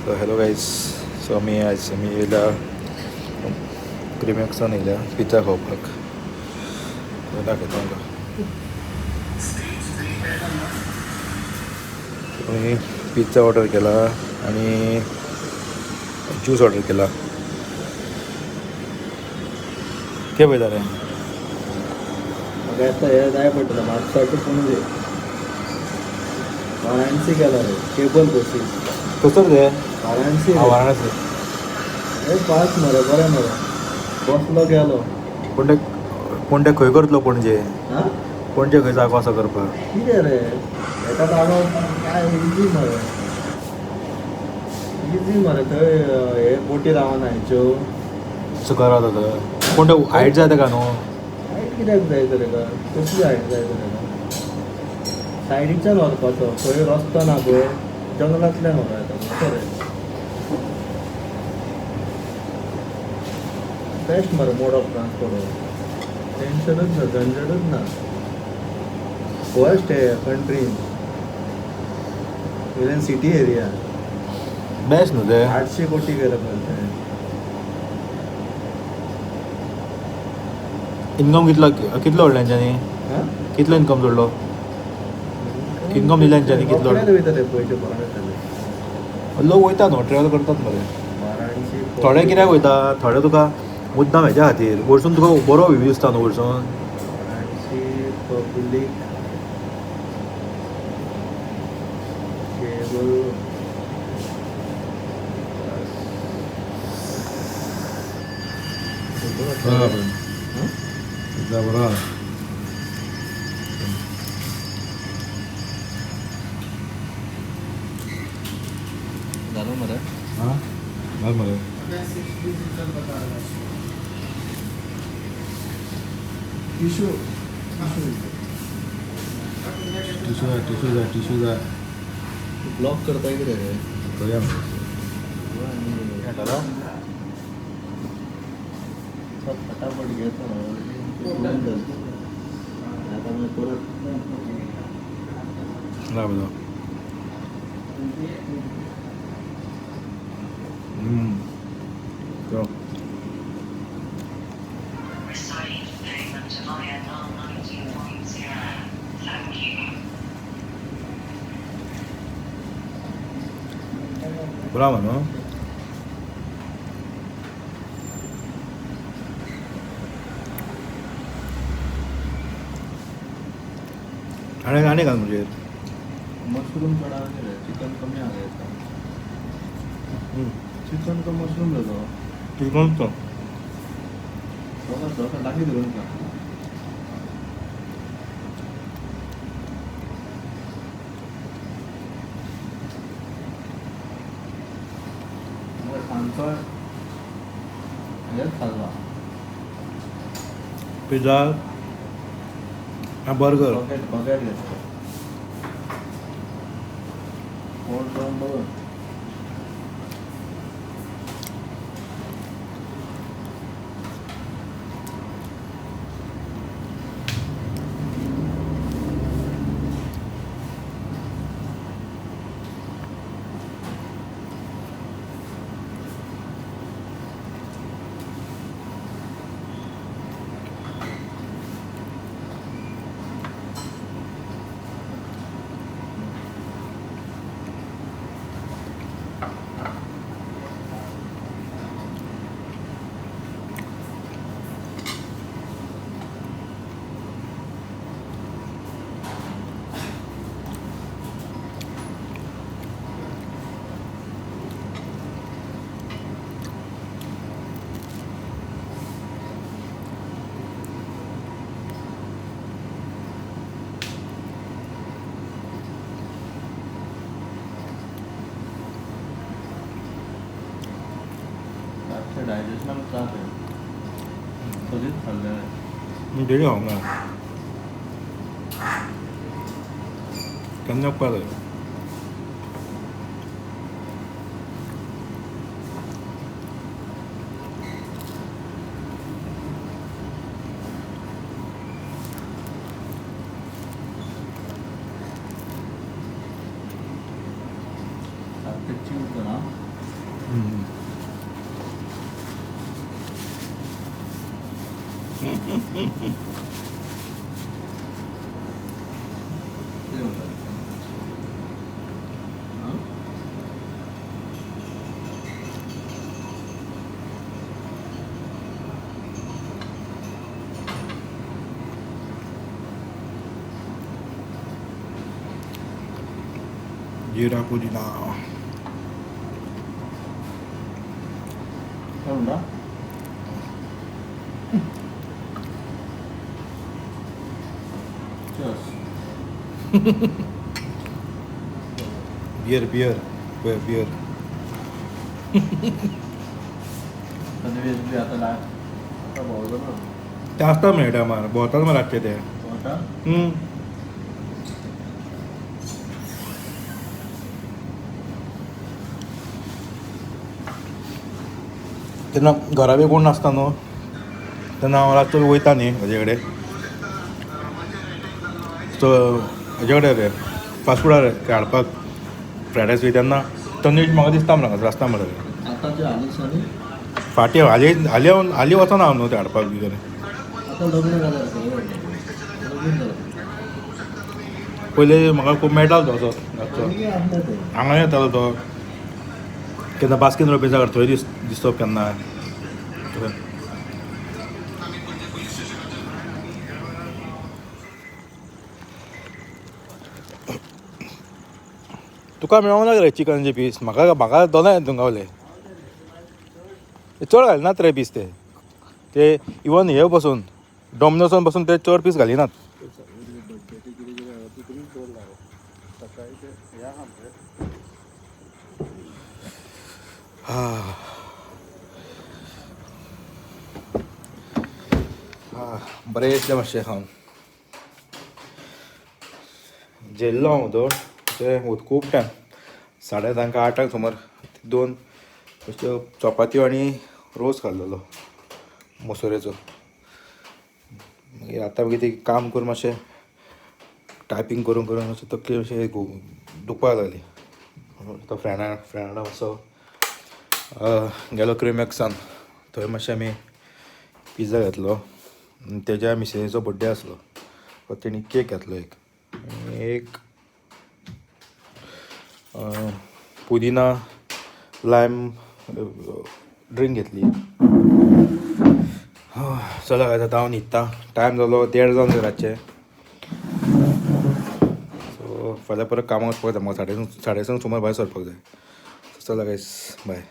So hello guys, so आमी आयज आमी येयल्या क्रिमेक्सान येयल्या पिझ्झा खावपाक. दाखयता तुमकां. आमी पिझ्झा ऑर्डर केला आनी ज्यूस ऑर्डर केला. कितें पळयता रे? म्हाका आतां हें जाय पडटलें म्हापसा टू पणजे. वाराणसी केला रे केबल बसीस. कसो रे? वाराणसी. हां, वाराणसी. हे फास्ट मरे, बरें मरे, बसलो गेलो. पूण ते पूण ते खंय करतलो पणजे? आं, पणजे खंय जागो आसा करपाक? कितें रे, हेका जागो काय इजी मरे, इजी मरे. थंय हे बोटी रावना हेच्यो. सो करा जाता, पूण ते हायट जाय तेका न्हू. हायट कित्याक जाय तर तेका? कसली हायट जाय तर तेका? सायडीच्यान व्हरपाचो, खंय रस्तो ना पळय, जंगलांतल्यान व्हरों येता असो रे. बेस्ट मरे मोड ऑफ ट्रान्सपोर्ट हो. टेन्शनूच ना, झंझटूच ना. फर्स्ट हे कंट्रीन वयल्यान सिटी एरिया. बेस्ट न्हू ते. 800 कोटी गेले पळय. इन्कम कितलो कितलो व्हडलो तेंच्यांनी? हां, कितलो इन्कम जोडलो? इन्कम दिले तेंच्यांनी कितलो? रोखडेच वयता ते पयशे भरून येतले. लोक वयता न्हू, ट्रॅवल करतात मरे. वाराणसी. थोडे कित्याक वयता, थोडे तुका मुद्दाम हेज्या खातीर वरसून तुका बरो व्यू दिसता न्हू वरसून. Varanasi public cable. बरो. जालो मरे. हां, बरें मरे. टिश्यू. टिश्यू जाय, टिश्यू जाय, टिश्यू जाय. ब्लॉक करता कितें रे? करूया. फटाफट घेतो आता मागीर परत. ना बरो. Received payment of INR 90.0. Thank you. बरो न्हू. आनी आनी घाल म्हणजे. मशरूम चड आहा रे, चिकन कमी आहा दिसता. चिकन का मशरूम रे तो? चिकन तो. सगळं सगळं लागीं धरून खा. सांजचो हेच खाल्ला. Pizza, burger. बकेट बकेट घेतलो पोट जावन बघ. रातचें डायजेशनाक त्रास आहे, सदींच खाल्लें हांवें. डेली खावंक ना, केन्ना उपकार. सारकें चिव कर. कितें म्हणटा? आं? जिरा पुदिना. काय म्हणटा? Cheers. Beer beer beer. Tanveer बी आतां आतां भोंवलो ना. ते आसता मरे टायमार भोंवतात मरे रातचे ते. भोंवता. तेन्ना घरा बी कोण नासता न्हू तेन्ना हांव रातचो वयता न्ही हेजे कडेन, सो हेजे कडेन रे फास्ट फुडार हाडपाक फ्रायड रायस बी, तेन्ना तन्वीर म्हाका दिसता मरे हांगासर आसता मरे. आतांचे हालीं दिसांनी. फाटीं हालीं हालीं हांव हालीं वचना हांव न्हू ते हाडपाक बी करून. आतां लग्न जाल्यार खंय व्हडलें लगीन जालें. पयलीं म्हाका खूब मेळटालो तो असो रातचो. आनी आसलें तें. हांगा येतालो तो केन्ना बास्कीन रॉबिन्सा कडेन थंय दिसतो केन्ना. तुका मेळोंक ना रे चिकनचे पीस? म्हाका म्हाका दोनाय हितून गावले. चड घालिनात रे पीस ते ते इवन हे बसून डॉमिनोसान बसून ते चड पीस घालिनात. बरें दिसलें मातशें खावन. जेल्लो हांव तो तें खूब टायम 5:30 8 सुमार 2 अश्यो चपात्यो आनी रोस खाल्लेलो मसुरेचो. मागीर आतां मागीर तें काम करून मातशें टायपींग करून करून मातशें तकली मातशें दुखपाक लागली. तो फ्रेंडा फ्रेंडा मातसो गेलो क्रिमॅक्सान, थंय मातशें आमी पिझ्झा घेतलो. तेज्या मिसेसीचो बड्डे आसलो, तेणी केक घेतलो एक आनी एक पुदिना लायम ड्रिंक घेतली. चला काय आतां हांव न्हिदता, टायम जालो 1:30 जावन रातचें. सो फाल्यां परत कामाक वचपाक जाय म्हाका, 6:30 सुमार भायर सरपाक जाय. चला गायस, बाय.